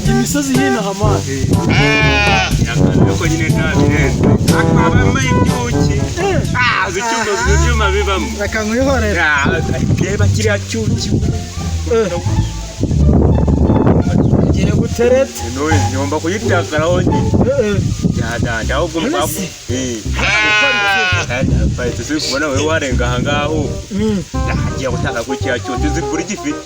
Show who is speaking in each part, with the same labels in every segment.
Speaker 1: Imisozi y'inaha amazi.
Speaker 2: Ariko nyine nta birenze. Akabamo ibyuki. Uzi icyuma, ibyuma bibamo.
Speaker 1: Reka nkwihorere.
Speaker 2: Reba kiriya cyuki.
Speaker 1: Ngiye gutereta.
Speaker 2: None ngomba kuyitakaraho nyine. Yadanda ahubwo
Speaker 1: None
Speaker 2: mbabu.
Speaker 1: se?
Speaker 2: Paritse si kubona wowe warenga aha ngaho. Agiye gutaka kuri kiriya cyuki, uzi kuri gifite.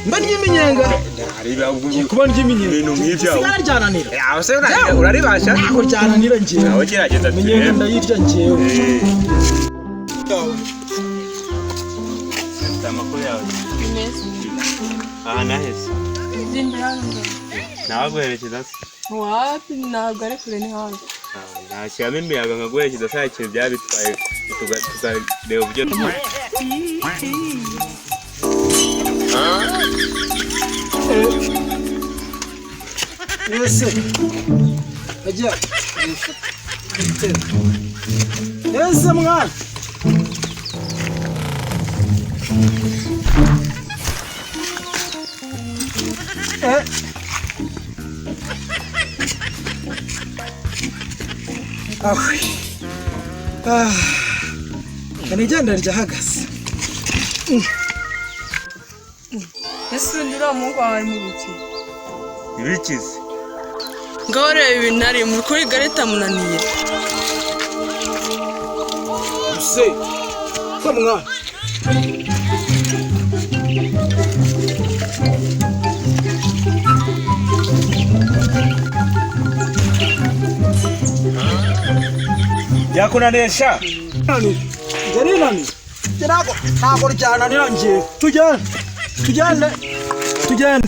Speaker 1: Mba ry'iminyenga.
Speaker 2: Ntareba ahubwo
Speaker 1: Ngiye kuba ry'iminyenga.
Speaker 2: Ibintu nk'ibyo.
Speaker 1: Sigara ryananira.
Speaker 2: Aho se uraribasha?
Speaker 1: Ntabwo ryananira njyewe.
Speaker 2: Aho gerageza
Speaker 1: Iminyenga
Speaker 2: turebe.
Speaker 1: ndayirya njyewe.
Speaker 2: Mfite amakuru yawe.
Speaker 3: Bimeze.
Speaker 2: Aha naheze.
Speaker 3: Imbere hano ngaho.
Speaker 2: Nabaguherekeza se?
Speaker 3: Wapi, ntabwo ari kure, ni hafi.
Speaker 2: Nashyiramo imiyaga nkaguherekeza se, hari ikintu byaba bitwaye tukareba uburyo
Speaker 1: Ese ajya ese mwana. Ahwe. Ah. Nigenda ryahagaze.
Speaker 3: Ese undi uriya muhungu wawe ari mu biki?
Speaker 2: Ibikize.
Speaker 3: Ngaho reba ibintu ari muri kuri gare itamunaniye.
Speaker 1: Se. Ko mwana.
Speaker 2: Byakunanesha.
Speaker 1: Nani? Njye nani? Njye ntabwo ryananira njyewe. Tujyane. Tujyane. Tujyane.